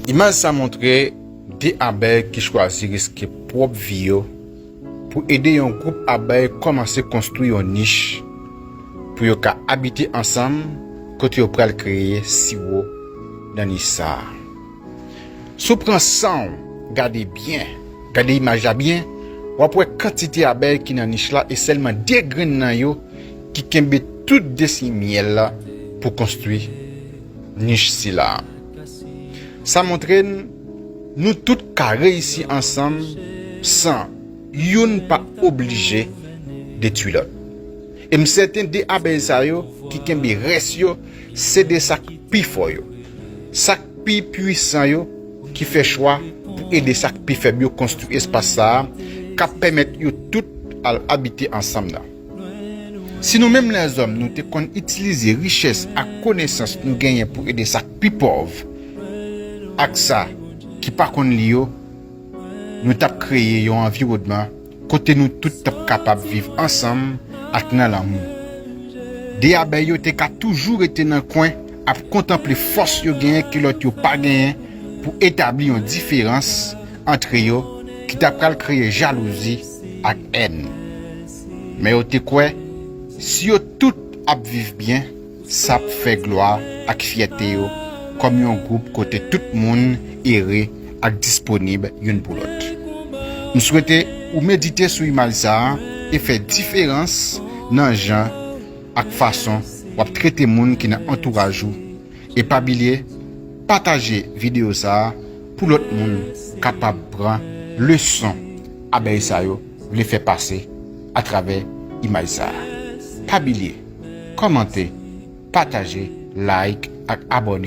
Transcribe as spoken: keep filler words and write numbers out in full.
Imaj sa montre de abèy ki chwazi riske pwòp vi yo pou ede yon gwoup abèy kòmanse konstwi yon nich pou yo ka abite ansanm kote yo pral kreye siwo nan nich sa a. Si w pran san w gade byen, gade imaj la byen, w ap wè kantite abèy ki nan nich la e sèlman de grenn nan yo ki kenbe tout desen myèl la pou konstwi nich sila a. Sa montre n, nou tout ka reyisi ansanm san youn pa oblije detwi lòt. E m sèten de abèy sa yo ki kenbe rès yo se de sa k pi fò yo, sa k pi pwisan yo ki fè chwa pou ede sa k pi fèb yo konstwi espas sa a k ap pèmèt yo tout al abite ansanm nan. Si nou menm lèzòm nou te konn itilize richès ak konesans nou genyen pou ede sa k pi pòv ak sa ki pa konn li yo, nou t ap kreye yon anviwònman kote nou tout t ap kapab viv ansanm ak nan lanmou. De abèy yo te ka toujou rete nan kwen ap kontanple fòs yo genyen ke lòt yo pa genyen pou etabli yon diferans antre yo ki ta pral kreye jalouzi ak èn. Men yo te kwè, si yo tout ap viv byen, sa ap fè glwa ak fyète yo kòm yon gwoup kote tout moun ere ak disponib youn pou lòt. M swete ou medite sou imaj sa a e fè diferans nan jan ak fason w ap trete moun ki nan antouraj ou. E pa bliye, pataje videyo sa a pou lòt moun kapab pran leson abèy sa yo vle fè pase atravè imaj sa a. Pa bliye, kòmante, pataje, like ak abòne.